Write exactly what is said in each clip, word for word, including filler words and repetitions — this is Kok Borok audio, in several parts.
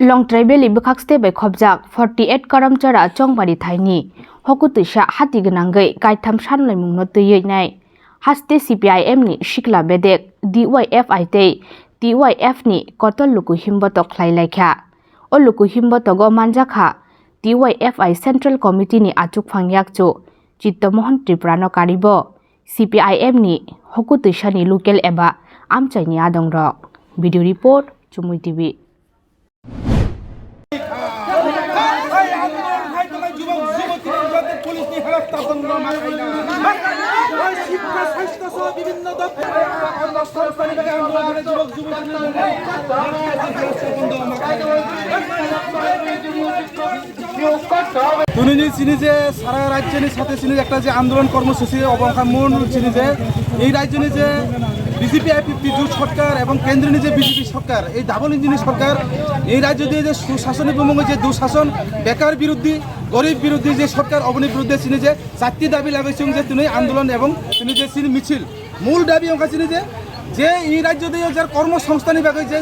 Longtrai Valley bwkhakste bai khobjak forty eight Karamchara Chongbari thaini hokutwisa hati gwnangwi kaitham sanlaimungno twiwi nai. Haste C P I M ni sikla bedek D Y F I tei T Y F ni kotor luku himbotok khlai laikha. O luku himbotogo manjakha T Y F I Central Committee ni achukphang yakchu Chitto Mohan Tripura no karibo. C P I M ni hokutwisani local eba amchaini adongrok. Video report, Chumui T V. Twnini chini je sara rajyoni sathe chini ekta je andolon kormosuchi obo wngkha mul chini je ei rajyoni je B J P I P F T jut sorkar ebong kendroni je B J P sorkar, ei double engine sorkar, ei rajyo je susasoni bumung je dushason, bekar biruddhi, gorib biruddhi je sorkar oboni biruddhe chini je chatti dabi lagoi chwng je twnwi andolon ebong twnwi je chini michil. Mul dabi wngkha chini je, je ei rajyo de jar kormo songstani bagwi je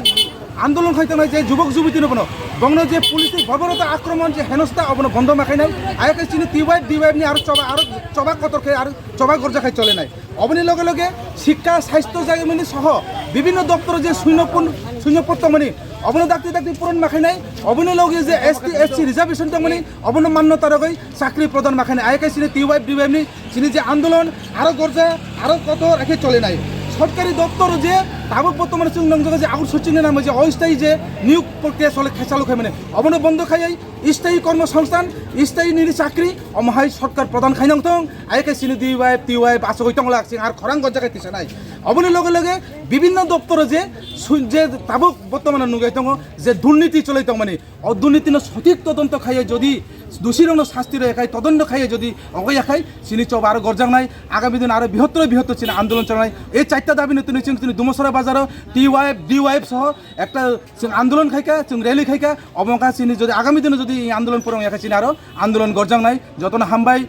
andolon khai tongnai je jubok jubiti no bono, bongno je police ni barbarota akromon je henosta obono bondo ma khainai, ayakhe chini T Y F D Y F ni aro choba, aro choba kotor khai, aro choba gorja khai cholenai. Oboni loge loge sikka, sasthyo, jagimani soho bibhinno doptor je suinopun, suinopot tongmani obono dakti dakti puron ma khainai, oboni loge je S T, S C reservation tongmani obono mannota rogoi chakri prodan ma khainai, ayakhe chini T Y F D Y F ni chini je andolon aro gorja, aro kotor khe cholenai. Sorkari doptor je tabuk bortomane chwng nangjago je agur suchini namo je osthayi je niyok prokriya chole khe chalu khaimani, obono bondo khaiwi sthayi kormo songsthan, sthayi nini chakri, omo hai sorkar prodan khainang thong, ayakhe chini D Y F, T Y F achugwi tonglak chwng ar khorang gorja khai tisanai. Oboni loge loge bibhinno doptor je su-, je tabuk bortomane nugwi tongo je durniti choloi tongmani, o durnitino sothik todonto khaiya jodi dusirokno sasti rwya khai, todonto khaiya jodi ogoya khai, chini choba aro gorjaknai, agami dino aro bihottor bihottor chini andolon chongnai. Ei charta dabino tini chwng tini Dumasora bazaro T Y F, D Y F soho ekta chwng andolon khaika, chwng rally khaika, obo wngkha chini jodi agami dino jodi ei andolon purung ya khai chini aro andolon gorjaknai. Jotono hambai,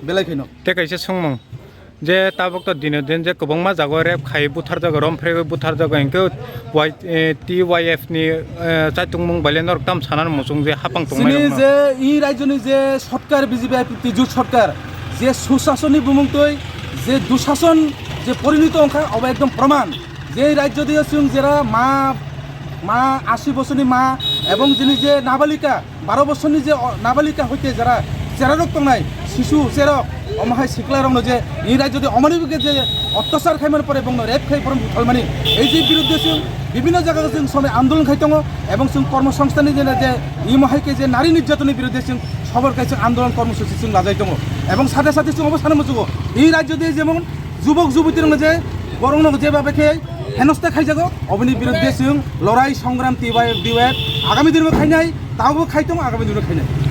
belai khaino. Tei kaisa swngmung. Je tabuk to dino din je kwbangma jagao rape khai butharjago, romphregwi butharjago, hinkhe Y-, eh, T Y F ni, eh, chaitungmung baile norok tam sanani muchung je hapang tongmani chini rokno. Je i rajyoni je sorkar B J P I P F T jut sorkar je susasonni bumung twi je dushason je porinito wngkha obo ekdom proman je i rajyo de chwng jera ma, ma ashi bosorni ma ebong jini je nabalika baro bosorni je o-, nabalika hoite jara, jerarok tongnai, sisu cherok, omo hai siklarokno je, nini jodi omoni bikhe je otyachar khaimani pore bongno rape khai borok buthalmani, ei je biruddhe chwng bibhinno jaga chwng somoi andolon khai tongo, ebong chwng kormo songsthanni je, je imo hai khe je nari nirjatonni biruddhe chwng sobor khai chwng andolon kormosuchi chwng lajai tongo, ebong sathe sathe chwng obo sana muchugo, ei rajyo de jemon jubok jubotirokno je, borokno je babe khe henosta khaijago, oboni biruddhe chwng lorai songram T Y F, D Y F agami dino khainai, tabukbo khai tongo, agami dino khainai.